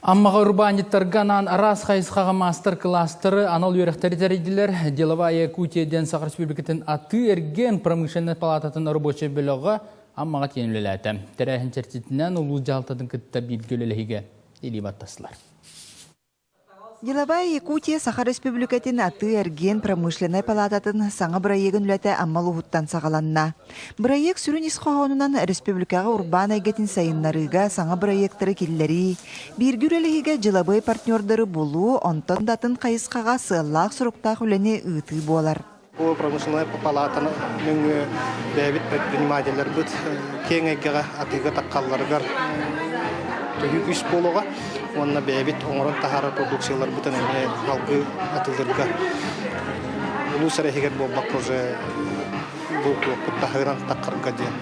Аммаҕа урбаанньыттарга анаан араас хайысхаҕа маастар-кылаастары, анал үөрэхтэри тэрийдилэр. Деловая Якутия диэн Саха Республикатын атыы-эргиэн промышленнай палаататын рабочай бөлөҕө Аммаҕа тиийэн үлэлээтэ. Тэрээһин чэрчитинэн улуус дьаһалтатын кытта бииргэ үлэлэһиигэ илии баттастылар. Деловая Якутия Саха Республикатын атыы-эргиэн промышленнай палаататын саҥа бырайыагын үлэтэ Амма улууһуттан саҕаланна. Бырайыак сүрүн ис хоһоонунан республикаҕа урбаан эйгэтин сайыннарыыга саҥа бырайыактары киллэрии, бииргэ үлэлэһиигэ дьылабыай партнердары булуу, онтон да атын хайысхаҕа сыаллаах-соруктаах үлэни ыытыы буолар. Бу промышленнай палаатаны нөҥүө бэйэбит предпринимателлэрбит киэҥ эйгэҕэ атыыга таххалларыгар төһүү күүс буолуоҕа уонна бэйэбит оҥорон таһаарар продукцияларбытын эмиэ салгыы атыылыырга улуус эрэ иһигэр буолбакка уже бу туохпут таһыыран таххарга диэн.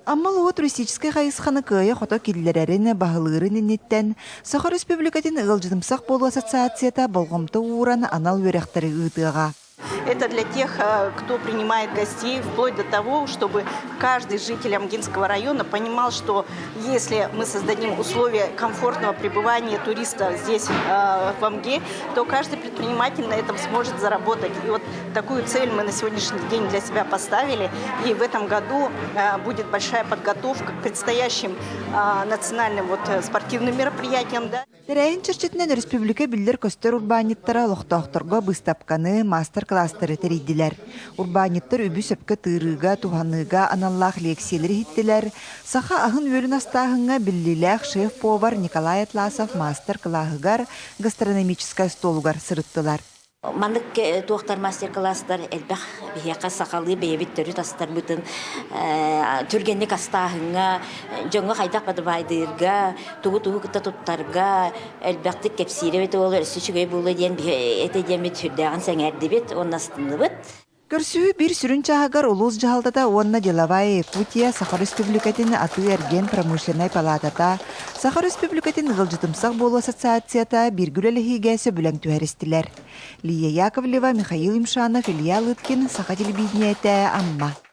Амма улууһа туристическай хайысханы кыайа-хото киллэрэрин, баһылыырын инниттэн Саха Өрөспүүбүлүкэтин ыалдьытымсах буолуу ассоциацията болҕомто ууран анал үөрэхтэри ыытыаҕа. Это для тех, кто принимает гостей, вплоть до того, чтобы каждый житель Амгинского района понимал, что если мы создадим условия комфортного пребывания туриста здесь, в Амге, то каждый предприниматель на этом сможет заработать. И вот такую цель мы на сегодняшний день для себя поставили. И в этом году будет большая подготовка к предстоящим национальным вот спортивным мероприятиям. Да. Тэрээһин чэрчитинэн республика биллэр-көстөр урбаанньыттара олохтоохторго быыстапканы, маастар-кылаастары тэрийдилэр. Урбаанньыттар үбү сөпкө тыырыыга, туһаныыга аналлаах лиэксийэлэри иһиттилэр. Саха аһын-үөлүн астааһыҥҥа биллиилээх шеф-повар Николай Атласов маастар-кылааһыгар гастрономическай остуолугар сырыттылар. Маннык туохтар мастер-класстар элбэх биһиэхэ сахалыы бэйэбит төрүт астарбытын түргэнник астааһыҥҥа, дьоҥҥо хайдах бадыбаайдыырга, тугу-тугу кытта туттарга элбэхтик кэпсиирэ эбит уол өссө үчүгэй буолуо диэн этэ диэммит сүрдээҕин сэҥээрдибит уонна астынныбыт. Көрсүһүү биир сүрүн чааһыгар улуус дьаһалтата уонна Деловая Якутия Саха Республикатын атыы-эргиэн промышленнай палаатата, Саха Республикатын ыалдьытымсах буолуу ассоциацията бииргэ үлэлэһиигэ сөбүлэҥ түһэристилэр. Лия Яковлева, Михаил Юмшанов, Илья Лыткин, Саха телевидениетэ, Амма.